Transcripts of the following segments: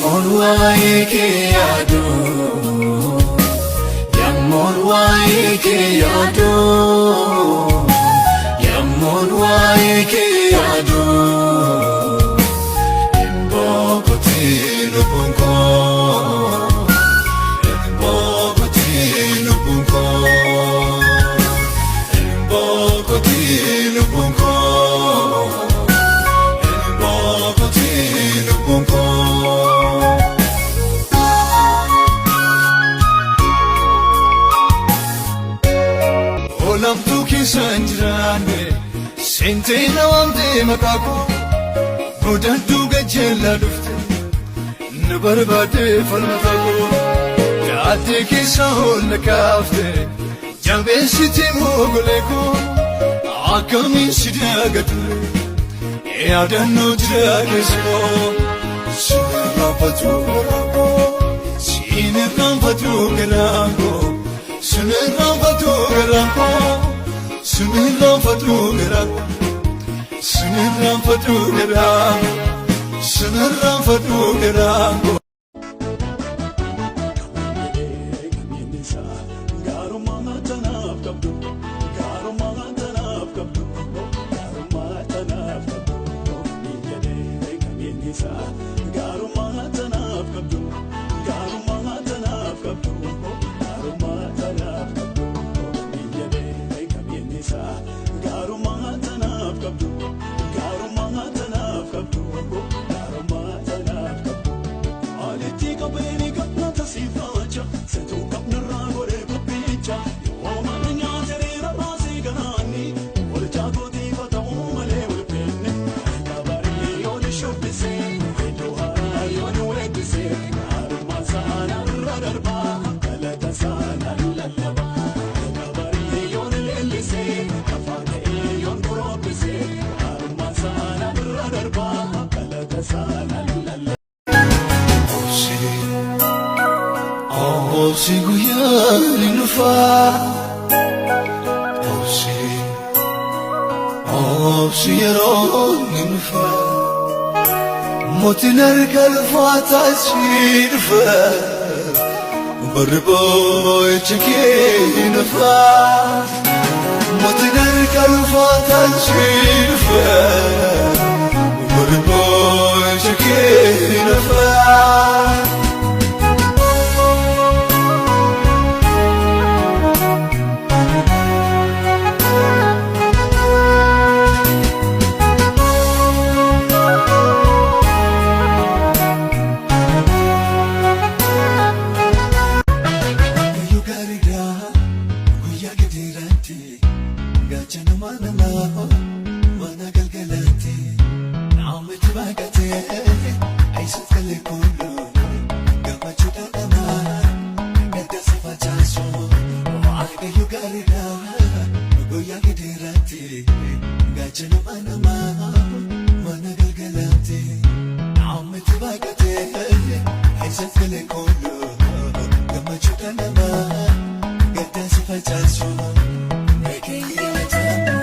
Yammuun waa'ee kee yaadu, yammuun waa'ee kee yaadu, yammuun waa'ee kee yaadu, hin boqotiin lubbuun koo, hin boqotiin lubbuun koo, hin boqotiin lubbuun koo, hin boqotiin lubbuun koo. Olamtuu keessa hin jiraanne, seentee na waamtee maqaa koo, godaantuu gajjeellaa dhufte, na barbaadde falmata koo, daattee keessa ol na kaafte, jabeessitee mogolee koo, akkamiin si dagature, yaadannoo jira keessa koo, sin irraanfatu garaan koo, sin irraanfatu garaan koo. Sin irraanfatu garaan koo, sin irraanfatu garaan koo, sin irraanfatu garaan koo, sin irraanfatu garaan koo. Gaarummaa tanaaf qabdu, gaarummaa tanaaf qabdu, gaarummaa tanaaf qabdu, jedhee qabeenyisaa. Gaarummaa tanaaf qabdu, gaarummaa tanaaf qabdu, gaarummaa tanaaf qabdu, jedhee qabeenyisaa. Gaarummaa tanaaf qabdu, gaarummaa tanaaf qabdu, gaarummaa tanaaf qabdu. Alitti qabeeni qabna tasiifacha, seetuu qabnarraa godhee qophiicha. Yoo mana nyaata reera baasee garaanni, walchaa gootiifa ta'uu malee ulfinni. Kabarii yoo ni shubbisee, iddoo haaraa yoo ni weeddisee, gaarummaa saanarra darbaa, galata saanaan lallabaa. Kabarii yoo ni leellisee, lafaa ka'ee yoo ni kuroobbisee, gaarummaa saanarra darbaa, galata saanaan lallabaa. Obsi, obsi, guyyaan ni dhufa. Obsi, obsi, yeroo ni dhufa. Mootiin harka lafaataa si dhufa. Barri boo'icha kee ni dhufa. Mootiin harka lafaataa si dhufa. Barri boo'icha kee ni dhufa. Waaqayyo gaariidha, guyyaa gadiiraatti gaachanuma namaa mana galgalaatti naamti baaqatee eessatti galee kullu gammachuudhaan namaa gadda si facaasu. Waaqayyo gaariidha, guyyaa gadiiraatti gaachanuma namaa mana galgalaatti naamti baaqatee eessatti galee kullu gammachuudhaan namaa gadda si facaasu. Meeqeen galatama,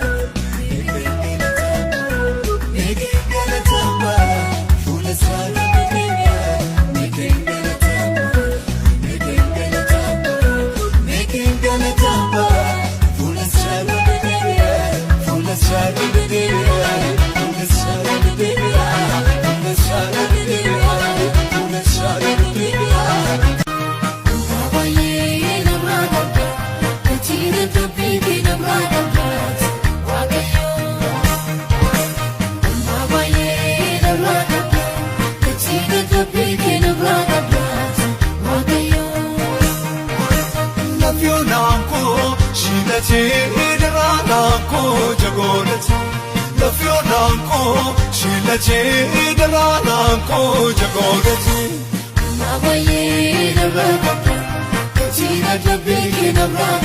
meeqeen galatama, meeqeen galatama, fuula isaa dura. Meeqeen galatama, meeqeen galatama, meeqeen galatama, fuula isaa dura, fuula isaa dura, fuula isaa dura, fuula isaa dura, fuula isaa dura. Baay'ee namaa qabda, gatiin dubbii namaa qabda, Waaqayyo. Baay'ee namaa qabda, gatiin dubbii namaa qabda, Waaqayyo. Lafyoonaan koo shiilatee, daraaraan koo jagoolate. Lafyoonaan koo shiilatee, daraaraan koo jagoolate. Baay'ee namaa qabda, gatiin dubbii namaa